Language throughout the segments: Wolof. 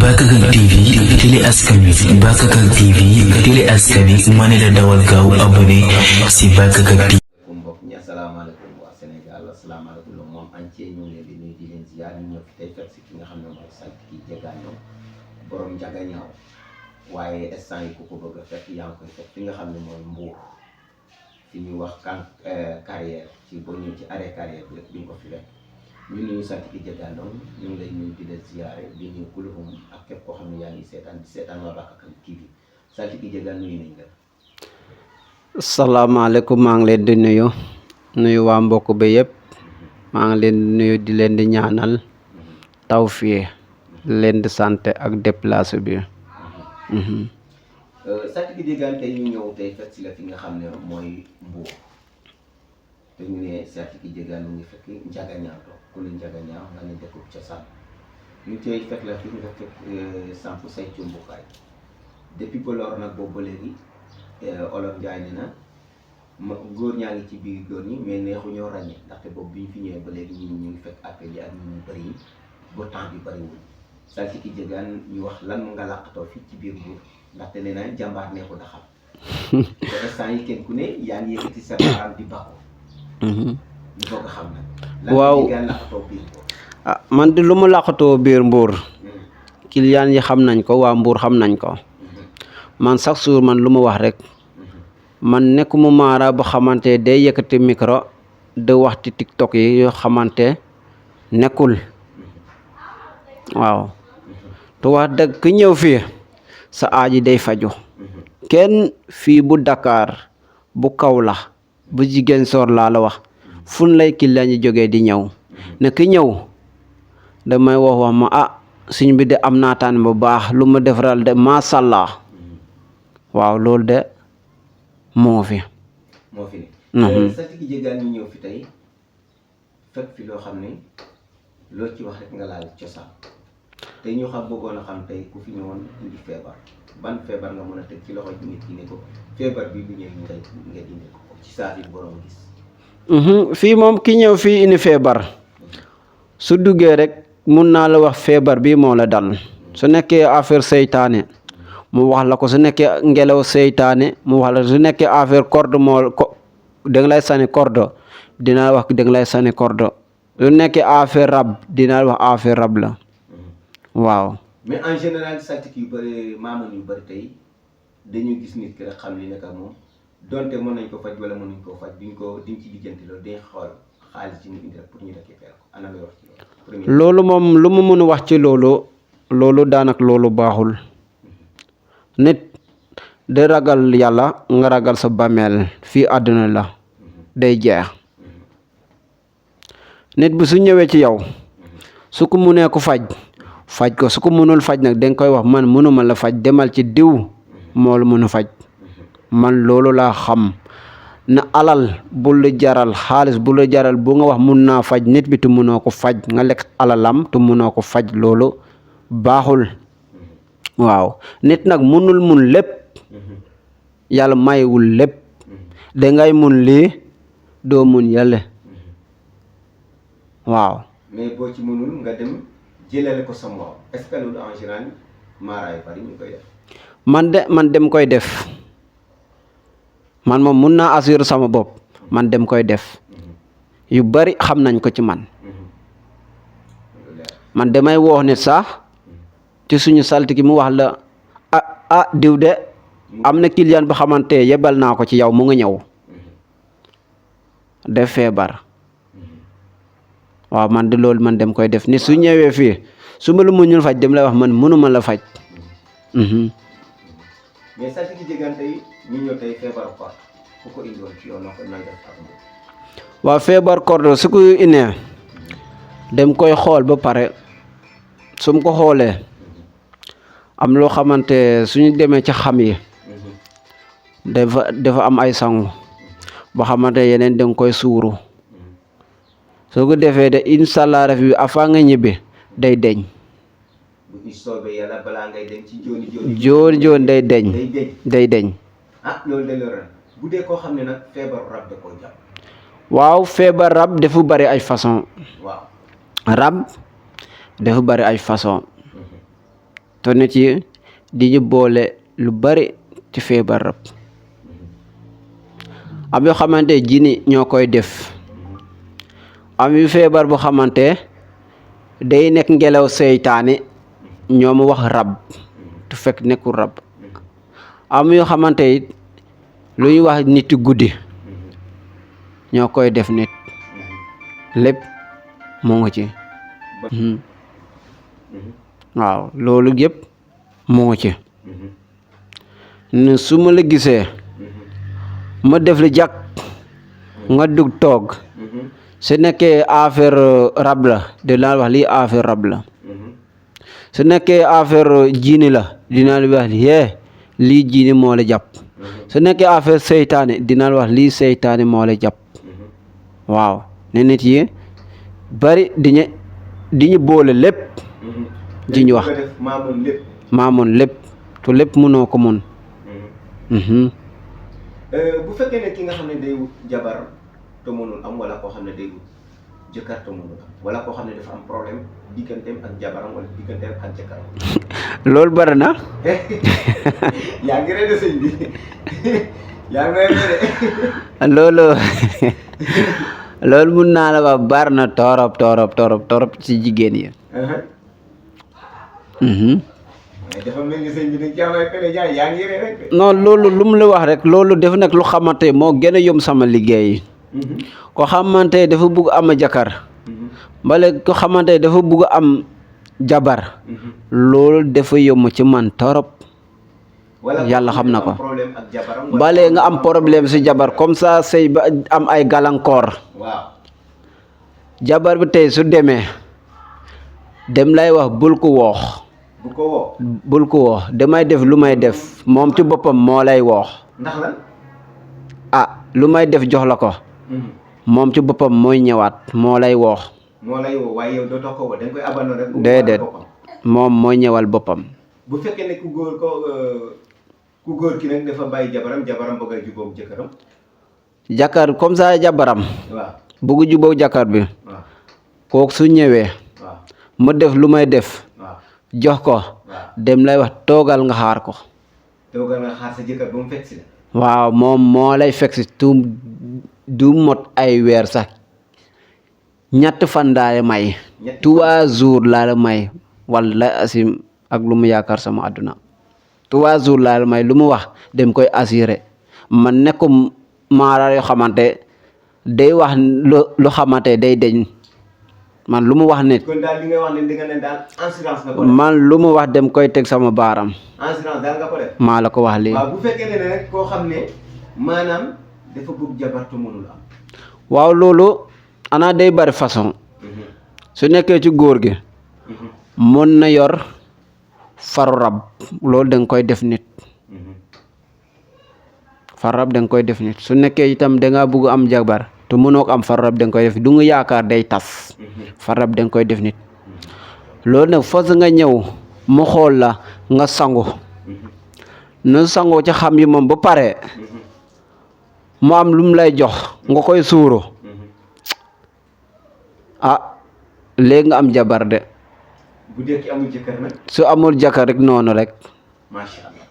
Bakakak TV télé askan wi Bakakak TV télé askan wi ma ne la dawal gaaw abonné si Bakakak TV. mbokk ñi asalaamaaleykum waa Sénégal asalaamaaleykum le monde entier ñu ngi leen di nuyu di leen ziar ñu ñëw fi tey fekk si ki nga xam ne mooy Saltiki Diegane borom Njagañaaw waaye instant yi ku ko bëgg a fekk yaa ngi koy fekk fi nga xam ne mooy Mbour fi ñuy wax carrière ci boo ñëwee ci arrêt carrière bi ñu ko fi fekk ñu nuyu Saltiki Diegane ñu ngi lay nuyu di leen ziare di nuyu kulufum ak képp koo xam ne yaa ngi seetaan di seetaan waa Bakakak TV Saltiki Diegane nuyu nañ la. salaamaaleykum maa ngi leen di nuyu waa mbokk bi yëpp maa ngi leen di nuyu di leen di ñaanal tawfiix leen di sant ak déplacé bi. Saltiki Diegane tey ñu ñëw tey fekk si la fi nga xam ne mooy Mbour te ñu ne Saltiki Diegane mu ngi fekk Njagañaaw toog ku ne Njagañaaw nga ne dëkk cosaan ñu tey fekk la fi nga fekk samp say cumbukaay depuis ba lor nag boobu ba léegi Olof Njaay ne na góor ñaa ngi ci biir góor ñi mais neexu ñoo ràññee ndaxte boobu bi ñu fi ñëwee ba léegi ñu ngi fekk appel yi ak ñu bëri yi ba temps bi bëriwul Saltiki Diegane ñu wax lan nga làqatoo fii ci biir Mbour ndaxte nee na jàmbaar neexu da xam te instant yi kenn ku ne yaa ngi yëkkati sa baaraam di bako ñu bëgg a xam nag waaw lan Diegane làqatoo biir Mbour. ah man di lu mu làqatoo biir Mbour kiliyaan yi xam nañ ko waa Mbour xam nañ ko man chaque jour man lu ma wax rek man nekkuma maara bu xamante day yëkkati micro de wax ci TikTok yi yoo xamante nekkul waaw te wax dëgg ku ñëw fii sa aaji day faju kenn fii bu Dakar bu Kaolack bu Ziguinchor laa la wax fun lay client yi jógee di ñëw ne ki ñëw damay wax ma suñ bi de am naa taan bu baax lu ma defaral de macha allah waaw loolu de moo fi. moo fi ne. Saltiki Diegane ñu ñëw fi tey fekk fi loo xam ne loo ci wax rek nga laal cosaan tey ñu xam bëggoon a xam tey ku fi ñëwoon indi feebar ban feebar nga mën a teg ci loxo nit ki ne ko feebar bi bu ñëwee ñu tey nga dindi ko ci saa si borom gis. fii moom ki ñëw fii indi feebar su duggee rek mun naa la wax feebar bi moo la dal su nekkee affaire seytaane mu wax la ko su nekkee ngelaw seytaane mu wax la su nekkee affaire corde moo ko da nga lay sànni corde dina wax da nga lay sànni corde su nekkee affaire rab dina wax affaire rab la waaw. mais en général Saltiki yu bëri maamoon yu bëri tey dañu gis nit ki rek xam li nekk ak moom donte mën nañ ko faj wala mën nañ koo faj diñ ci lijjanti loolu dañ xool xaalis ci ñu indi rek pour ñu récupérer ko ana lay wax ci loolu. loolu moom lu mu mën a wax ci loolu daanaka loolu baaxul. nit de ragal yàlla nga ragal sa bàmmeel fii àdduna la day jeex nit bi su ñëwee ci yow su ko mënee ko faj ko su ko mënul faj nag danga koy wax man mënuma la faj demal ci diw moo la mën a faj man loolu laa xam na alal bu la jaral xaalis bu la jaral bu nga wax mun naa faj nit bi te mënoo ko faj nga lekk alalam te mënoo ko faj loolu baaxul. waaw nit nag munul mun lépp yàlla mayiwul lépp dangay mun lii doo mun yàlla waaw. mais boo ci munul nga dem jëlale ko sa morom est-ce que loolu en général maaraay bari ñu koy def. man dem koy def man moom mun naa assurer sama bopp man dem koy def yu bari xam nañ ko ci man damay wax nit sax ci suñu Saltiki mu wax la diw de am na client bu xamante yebal naa ko ci yow mu nga ñëw def feebar waaw man de loolu man dem koy def nit su ñëwee fii su ma la mënul faj dem lay wax man mënuma la faj. mais Saltiki Diegane tey ñu ñëw tey feebar corde ku ko indiwoon ci yow noo def ak moom. waaw feebar corde su ko indee dem koy xool ba pare su mu ko xoolee. am loo xamante suñu demee ci xam yi dafa am ay sangu boo xamante yeneen danga koy suuru soo ko defee de incha allah ref bi afaa nga ñibbi day deñ bu soobee yàlla balaa ngay dem ci jooni day deñ loolu de la bu dee koo xam ne nag feebar rab da koo jàpp. waaw feebar rab dafa bari ay façon. waaw rab dafa bari ay façon te nit yi di ñu boole lu bari ci feebar rab am yoo xamante jinni ñoo koy def am yu feebar bu xamante day nekk ngelaw seytaane ñoo ma wax rab tu fekk nekkul rab am yoo xamante it lu ñuy wax nit guddi ñoo koy def nit lépp moo ngi ci waaw loolu yëpp moo ngi ci ne su ma la gisee ma def li jàkk nga dug toog su nekkee affaire rab la dinaa wax lii affaire rab la su nekkee affaire jiini la dinaa la wax lii jiini moo la jàpp su nekkee affaire seytaane dinaa la wax lii seytaane moo la jàpp waaw ne nit yi bari di ñu boole lépp di ñu wax maamoon lépp te lépp mënoo ko mun bu fekkee ne ki nga xam ne day wut jabar te mënul am wala koo xam ne day wut jëkkër te mënul am wala koo xam ne dafa am problème digganteem ak jabaram wala digganteem ak jëkkëram loolu bari na yaa ngi rey de sëñ bi yaa ngi rey de loolu mun naa la wax bari na torop ci jigéen yi dafa mel ni sëñ bi dañ jaamay fene jaay yaa ngi rey rek non loolu lu mu la wax rek loolu dafa nekk lu xamante moo gën a yomb sama liggéey ko xamante dafa bugg am jakar mbale ko xamante dafa bugg am jabar loolu dafa yomb ci man torop yàlla xam na ko bale nga am problème si jabar comme ça sëy ba am ay gàllankoor jabar bi tey su demee dem lay wax bul ko woox damay def lu may def moom ci boppam moo lay woox ndax lan lu may def jox la ko moom ci boppam mooy ñëwaat moo lay woox waaye yow dootoo ko woo da nga koy abandonné rek déedéet moom mooy ñëwal boppam bu fekkee ne ku góor ki nag dafa bàyyi jabaram bëgg a jubóog jëkkëram jàkkar comme ça jabaram waaw bëgg jubóog jàkkar bi kooku su ñëwee ma def lu may def jox ko dem lay wax toogal nga xaar ko sa jëkkër ba mu fekk si la waaw moom moo lay fekk si du mot ay weer sax ñett fan daal may 3 jours laa la may walla asim ak lu mu yaakaar sama àdduna 3 jours laa la may lu mu wax dem koy assuré man nekkum maara yoo xamante day wax lu xamante day deñ man lu mu wax nit kon daal li nga wax ne di nga ne daal assurance nga ko def man lu mu wax dem koy teg sama baaram assurance daal nga ko def maa la ko wax lii waaw bu fekkee ne rek koo xam ne maanaam dafa bëgg jabar te mënul am waaw loolu ana day bari façon su nekkee ci góor gi mën na yor faru rab loolu da nga koy def nit faru rab da nga koy def nit su nekkee itam da ngaa bëgg am jabar te mënoo ko am faru rab da nga koy def du nga yaakaar day tas faru rab da nga koy def nit loolu nag fos nga ñëw mu xool la nga sangu nu sangoo ci xam yi moom ba pare mu am lu mu lay jox nga koy suuru léegi nga am jabar de bu dee ki amul jëkkër nag su amul jëkkër rek noonu rek macha allah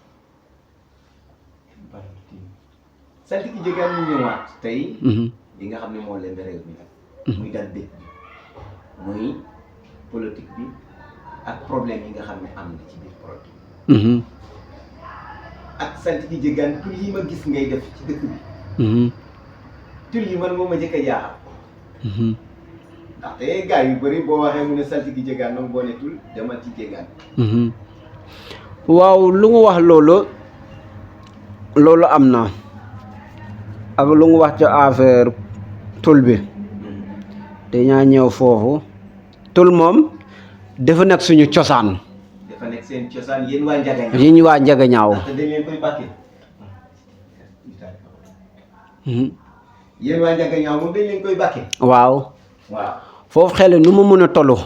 sant ki jégaan ñu ñëwaat tey li nga xam ne moo leen réew mi nag muy dal dëkk bi muy politique bi ak problème yi nga xam ne am na ci biir politique ak sant ki jégaan tur yi ma gis ngay def ci dëkk bi tur yi man moo ma jëkk a jaaxal ndaxte gars yu bëri boo waxee mu ne sant ki jégaan nag boo ne tul demal ci jégaan waaw lu mu wax loolu am na ak lu mu wax ci affaire tul bi dañaa ñëw foofu tul moom dafa nekk suñu cosaan dafa nekk seen cosaan yéen waa Njagañaaw yi ñu waa Njagañaaw ndaxte dañ leen koy bàkkee yéen waa Njagañaaw moom dañ leen koy bàkkee waaw waaw foofu xel nu mu mën a tollu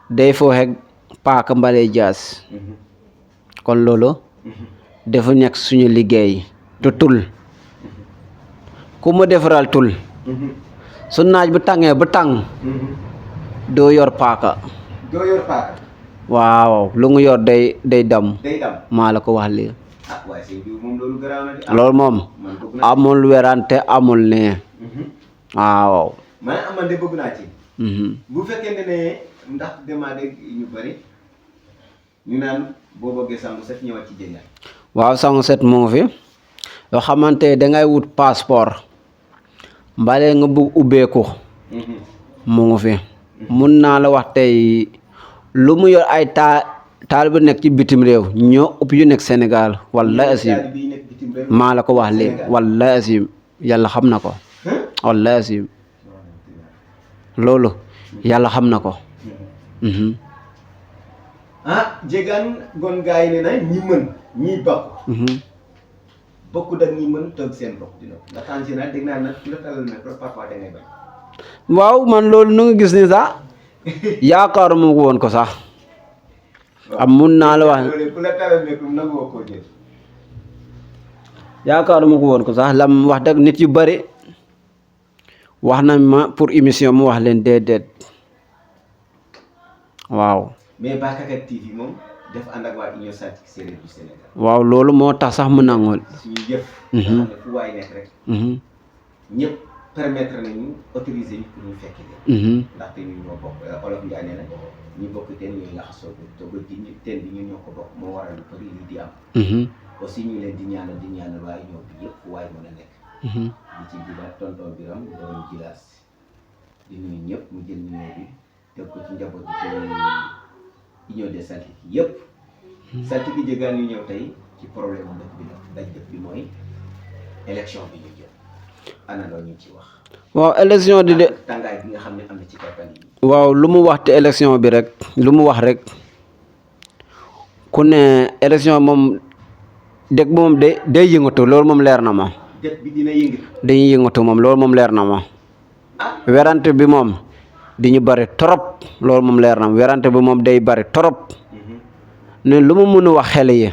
day foo xeg paaka mbale jaas kon loolu dafa nekk suñu liggéey te tul ku mu defaral tul su naaj bu tàngee ba tàng doo yor paaka waaw lu mu yor day dam day dam. maa la ko wax lii ah waaye sëñ bi moom loolu garaaw na de. loolu moom man bëgg naa amul werante amul ne waaw man de bëgg naa ci. bu fekkente ne ndax damaa dégg ñu bari ñu naan boo bëggee sangu set ñëwaat ci jëngal. waaw sangu set mu ngi fi yoo xamante dangay wut passeport mbale nga bugg ubbeeku mu ngi fi mun naa la wax tey lu mu yor ay taal bu nekk ci bitim réew ñoo ëpp yu nekk Sénégal wallahi asim maa la ko wax léegi wallahi asim yàlla xam na ko wallahi asim loolu yàlla xam na ko Diegane gon gaa yi ne na ñi mën ñi bakku bokkut ak ñi mën toog seen bopp dina ndax en général dégg naa nag ku la talal micro parfois da ngay bañ. waaw man loolu nu nga gis ni sax yaakaaruma ko woon ko sax am mun naa la wax ku la talal micro nangu woo koo jël. yaakaaruma ko woon ko sax lam wax dëgg nit yu bari wax nañ ma pour émission mu wax leen déedéet waaw mais Bakakak TV moom def ànd ak waa Union Scientifique Séeréer du Sénégal. waaw loolu moo tax sax mu nangul suñu jëf. nga xam ne fu waay nekk rek. ñëpp permettre nañu autoriser ñu pour ñu fekk leen. ndaxte ñun ñoo bokk olof Ndiaye nee na ñi bokk teen ñooy laxasoo te ba di teen bi ñun ñoo ko bokk moo waral lu bëri lii di am. aussi ñu leen di ñaanal waa Union bi yëpp fu waay mën a nekk. di ci biir tonton Biram doon jilaas di nuyu ñëpp mu jël numéro bi teg ko ci njaboot bi Union des Saltigué yëpp. Saltigué Diegane ñu ñëw tey ci problème mu dëkk bi la daj dëkk bi mooy élection bi ñu jël ana loo ñu ci wax. waaw élection di de tàngaay bi nga xam ne am na ci campagne yi. waaw lu mu wax te élection bi rek lu mu wax rek ku ne élection moom dëkk bi moom day yëngatu loolu moom leer na ma. dëkk bi dina yëngatu. dañuy yëngatu moom loolu moom leer na ma. werante bi moom di ñu bari trop loolu moom leer na ma werante bi moom day bari trop ne lu mu mën a wax xel yi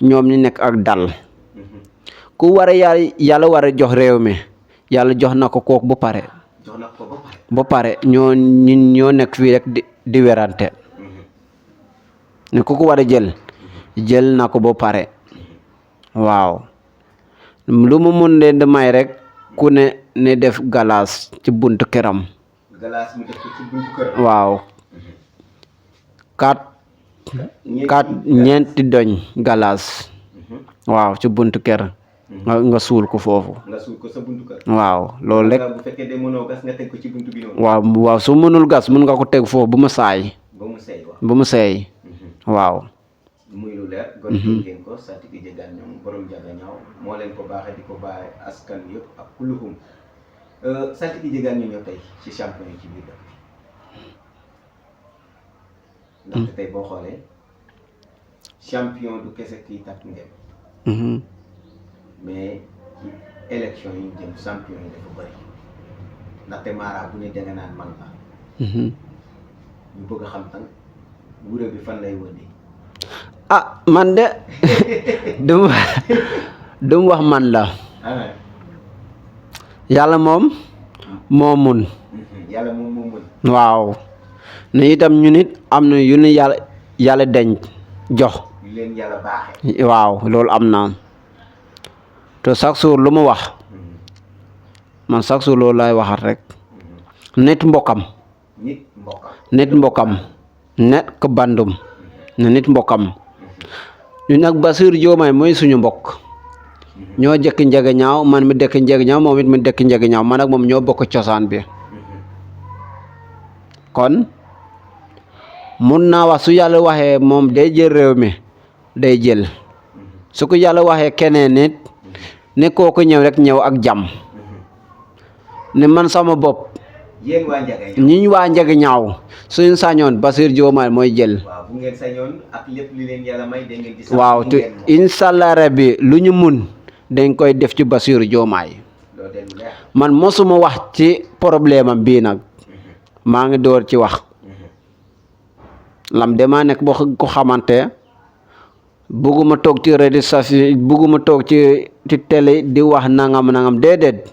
ñoom ñu nekk ak dal ku war a yàlla war a jox réew mi yàlla jox na ko kooku ba pare. jox na ko ba pare ñoo nekk fii rek di werante ne ku ko war a jël na ko ba pare waaw lu mu mun leen di may rek ku ne def galaas ci buntu këram. galaas mu def ko ci buntu këram. waaw ñeenti doñ galaas waaw ci buntu kër nga suul ko foofu. nga suul ko sa buntu kër. waaw loolu rek. bu fekkee de mënoo gas nga teg ko ci buntu bi noonu. waaw su mënul gas mën nga ko teg foofu bu mu saay. ba mu seey waaw. muy lu leer. gon ngeen ko Saltigué Diegane ñoom borom jaga ñaaw moo leen ko baaxee di ko baaxee askan yëpp ak kuluhum Saltigué Diegane ñu ñëw tey ci champion yi ci biir dëkk bi ndaxte tey boo xoolee champion du kese kii takk ngeen mais ci élection yi jëm champion yi dafa bëri ndaxte Mara bu ne danga naan man la ñu bëgg a xam tan wuro bi fan lay wëndee. man de dum wax man la yàlla moom moo mun. yàlla moom moo mun. waaw ne itam ñu nit am na yu ni yàlla denc jox. yu leen yàlla baaxee. waaw loolu am na te chaque jour lu mu wax man chaque jour loolu laay waxat rek nit mbokkam net ko bandum ne nit mbokkam ñu nag Bassirou Diomaye mooy suñu mbokk ñoo jëkk njege ñaaw man mi dëkk njege ñaaw moom it mi dëkk njege ñaaw man ak moom ñoo bokk cosaan bi kon mun naa wax su yàlla waxee moom day jël réew mi day jël su ko yàlla waxee keneen nit ne kooku ñëw rek ñëw ak jàmm ne man sama bopp yéen waa Ndiaga ñi waa njege ñaaw suñu sañoon Bassirou Diomaye mooy jël. waaw bu ngeen sañoon ak lépp li leen yàlla may da ngeen di. waaw te inshallah rabbi lu ñu mun dañ koy def ci Bassirou Diomaye man mosuma wax ci problème am bii nag maa ngi door ci wax lam dama nekk boo ko xamante bugguma toog ci réseaux sociaux bugguma toog ci télé di wax nangam déedéet.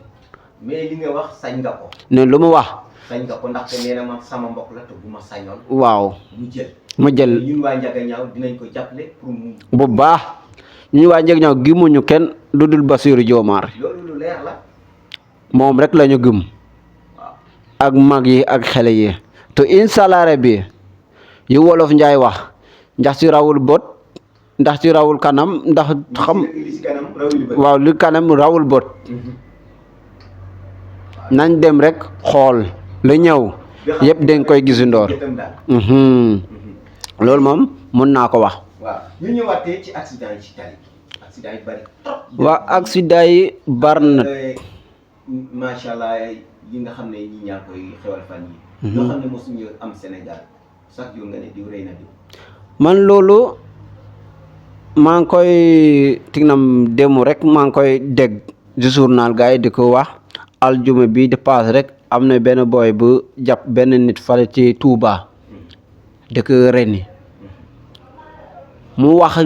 mais li nga wax sañ nga ko. ne lu mu wax. sañ nga ko ndaxte nee na man sama mbokk la te bu ma sañoon. waaw mu jël. mu jël ñun waa Njaga Ñaaw dinañ ko jàppale pour mu. bu baax ñu waa njëg ñaw gimuñu kenn lu dul Bassirou Diomaye loolu lu leer la. moom rek lañu gëm ak mag yi ak xale yi te inshallah rabbi yu wolof njaay wax ndax ci rawul bot ndax ci rawul kanam ndax xam li ci kanam rawul bët. waaw li kanam rawul bot nañ dem rek xool lu ñëw yëpp dañ koy gisundoor loolu moom mën naa ko wax. waaw ñu ñëwaatee ci accident yi ci tali accident yi bari trop. waa accident yi bar na macha allah yi nga xam ne ñi ñaa koy xewal fan yi. loo xam ne mosuñu am Sénégal sax yow nga ne diw rëy na diw. man loolu maa ngi koy tignam démb rek maa ngi koy dégg ci journal gars yi di ko wax aljuma bi di paas rek am na benn boy bu jàpp benn nit fale ci Touba dëkk Reni mu wax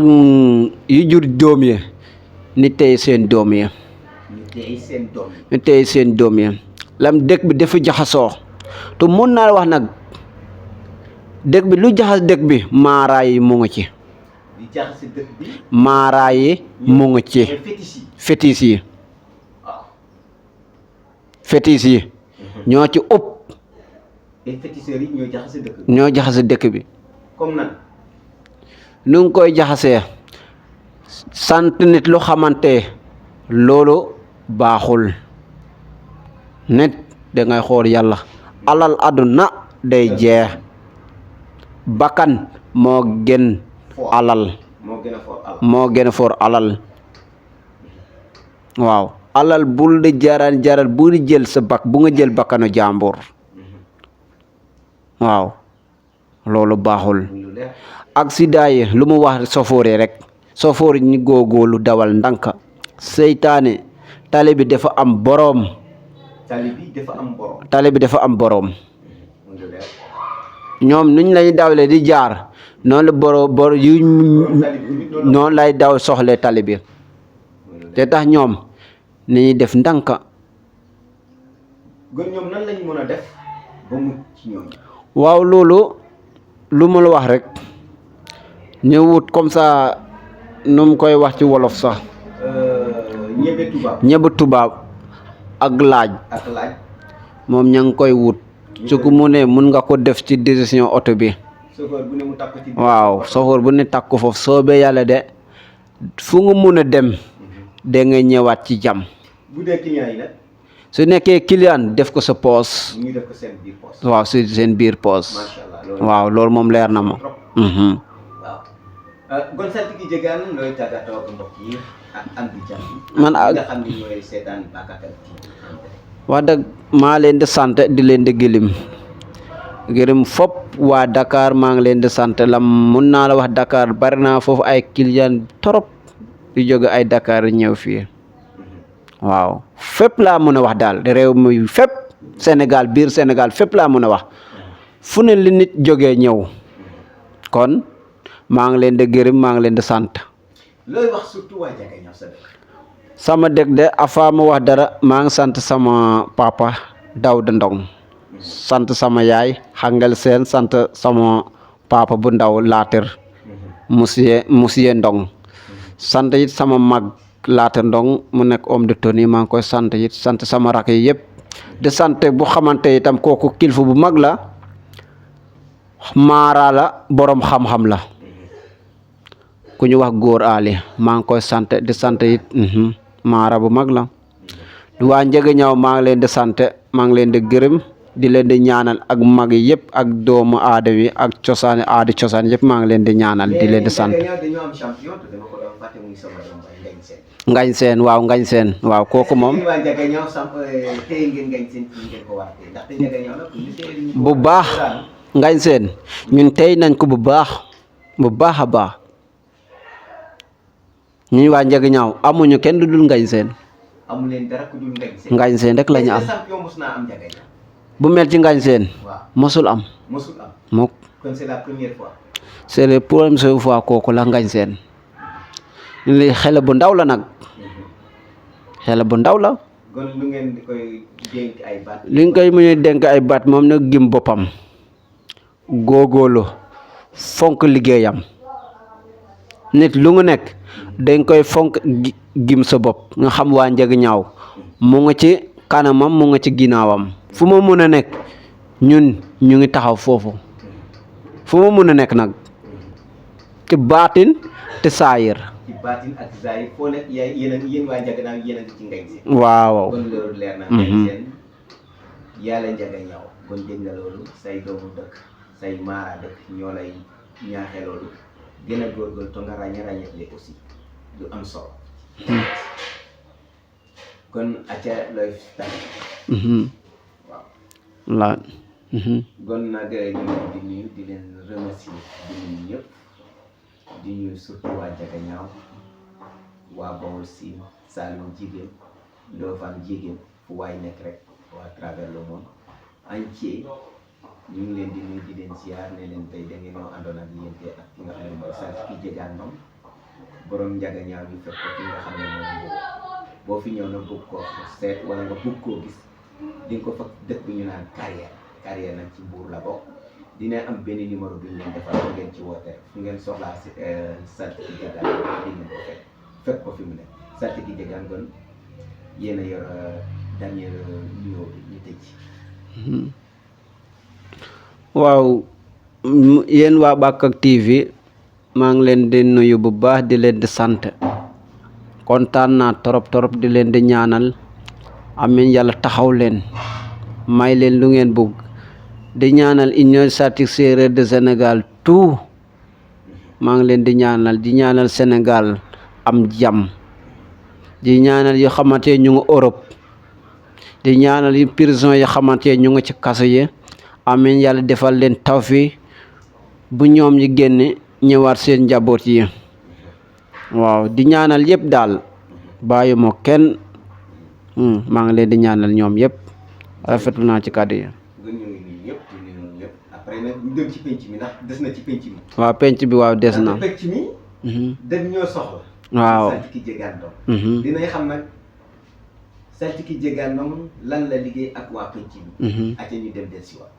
yu jur doom yi ni tey seen doom yi ñu tey seen doom yi lam dëkk bi dafa jaxasoo te mun naa wax nag dëkk bi lu jaxas dëkk bi maaraay yi mu ngi ci di jaxase dëkk bi. maaraay yi mu ngi ci fétis yi fétis yi ñoo ci ëpp et féticheurs yi ñoo jaxase dëkk bi. ñoo jaxase dëkk bi comme nan. nu ngi koy jaxasee sant nit lu xamante loolu baaxul nit dangay xool yàlla alal àdduna day jeex bakkan moo gën alal moo gën a for alal waaw alal bul di jaral bu di jël sa bu nga jël bakkanu jàmbur waaw loolu baaxul accident yi lu mu wax sofoore rek sofoor ñi góogóolu dawal ndanka seytaane tali bi dafa am boroom tali bi dafa am boroom ñoom nuñ lay dawle di jaar noonu la bor yu noonu lay daw soxle tali bi te tax ñoom nañuy def ndanka ñoom nan lañ mën a def ba mu ci ñoom. waaw loolu lu ma la wax rek ñu wut comme ça nu mu koy wax ci wolof sax ñebe tubaab ak laaj moom ña ngi koy wut su ko mu ne mun nga ko def ci direction oto bi waaw soxor bu ne takk ko foofu soobee yàlla de fu nga mun a dem da nga ñëwaat ci jàmm. bu dee client yi nag. su nekkee client def ko sa poos ñu def ko seen biir poos. waaw si seen biir poos. macha allah waaw loolu moom leer na ma. waaw. Gon Saltigi Diegane looy tàggatoo ak mbokk yi ak am di jàmm. man ak nga xam ne ñooy seetaan Bakakal TV. wax dëgg maa leen di sant di leen di gërëm fop waa Dakar maa ngi leen di sant lam mun naa la wax Dakar bari naa foofu ay client trop di jóge ay Dakar ñëw fii waaw fépp laa mën a wax daal réew mi fépp Sénégal biir Sénégal fépp laa mën a wax fu ne li nit jógee ñëw kon maa ngi leen di gërëm maa ngi leen di sant. looy wax surtout waa Diagañaw sa dëkk. sama dëkk de afa ma wax dara maa ngi sant sama papa Dawda Ndong sant sama yaay xangal seen sant sama papa bu ndaw Latir monsieur Ndong sant it sama mag Latir Ndong mu nekk homme de tenue maa ngi koy sant it sant sama rak yi yëpp di sant bu xamante itam kooku kilifa bu mag la maara la borom xam-xam la ku ñu wax góor aali maa ngi koy sant di sant it maara bu mag la waa Diagañaw maa ngi leen di sant maa ngi leen di gërëm di leen di ñaanal ak mag yi yëpp ak doomu aadama yi ak cosaani aadi cosaan yëpp maa ngi leen di ñaanal di leen di sant. Ngañ Seen waaw Ngañ Seen waaw kooku moom bu baax Ngañ Seen ñun tey nañ ko bu baax a baax ñun waa Diagañaw amuñu kenn du dul Ngañ Seen Ngañ Seen rek lañu am bu mel ci Ngañ Seen mosul am mukk c'est la première fois kooku la Ngañ Seen li xele bu ndaw la nag xele bu ndaw la li nga koy mu ñuy dénk ay baat moom nag gim boppam góogóolu fonk liggéeyam nit lu nga nekk dañ koy fonk gim sa bopp nga xam waa njëg ñaaw mu nga ci kanamam mu nga ci ginnaawam fu ma mun a nekk ñun ñu ngi taxaw foofu fu ma mun a nekk nag ci baatin te saayir ci baatin ak zaahir foo nekk yéen waa Njaganaaw yéen a ngi ci ngañ seen waaw kon loolu leer na ngañ seen yàlla njaga ñaaw kon dégg nga loolu say doomu dëkk say maara dëkk ñoo lay ñaaxee loolu gën a góorgóorlu to nga ràññetle aussi du am solo kon acca looy tax waaw la kon nag ñu leen di nuyu di leen remercier di nuyu ñëpp di nuyu surtout waa Njagañaaw waa Bawol Siin Saalum jigéen Ndofane jigéen fu waay nekk rek à travers le monde entier ñu ngi leen di nuyu di leen ziar ne leen tey da ngeen ñoo àndoon ak yéen te ak ki nga xam ne mooy Saltiki Jegaan Ngom borom Njagañaaw ñu fekk ko fi nga xam ne moom boo fi ñëw na bëgg koo seet wala nga bëgg koo gis di nga ko fa dëkk bi ñu naan carrière nag ci Mbuur la bokk dina am benn numéro bi ñu leen defal fu ngeen ci woote fu ngeen soxlaa si Saltiki Jegaan di ngeen ko fekk ko fi mu ne Saltiki Jegaan kon yéen a yor dernier numéro bi ñu tëj. waaw yéen waa Bakak TV maa ngi leen di nuyu bu baax di leen di sant kontaan naa torop di leen di ñaanal amiin yàlla taxaw leen may leen lu ngeen bëgg di ñaanal Union Statique Sérère de Sénégal tout maa ngi leen di ñaanal Sénégal am jàmm di ñaanal yu xamante ñu ngi Europe di ñaanal yu prison yi xamante ñu ngi ci kaso yi amiin yàlla defal leen tawfiq bu ñoom ñi génn ñëwaat seen njaboot yi waaw di ñaanal yëpp daal bàyyi moo kenn maa ngi leen di ñaanal ñoom yëpp rafetlu naa ci kàddu yi. ñu ngi nuyu ñëpp di nuyu ñëpp après nag ñu dem ci penc mi ndax des na ci penc mi. waaw penc bi waaw des na. penc mi. dañ ñoo soxla. waaw Saltiki Jegaan Ngom. dinañ xam nag Saltiki Jegaan Ngom lan la liggéey ak waa penc mi. ak ñu dem dellusiwaat.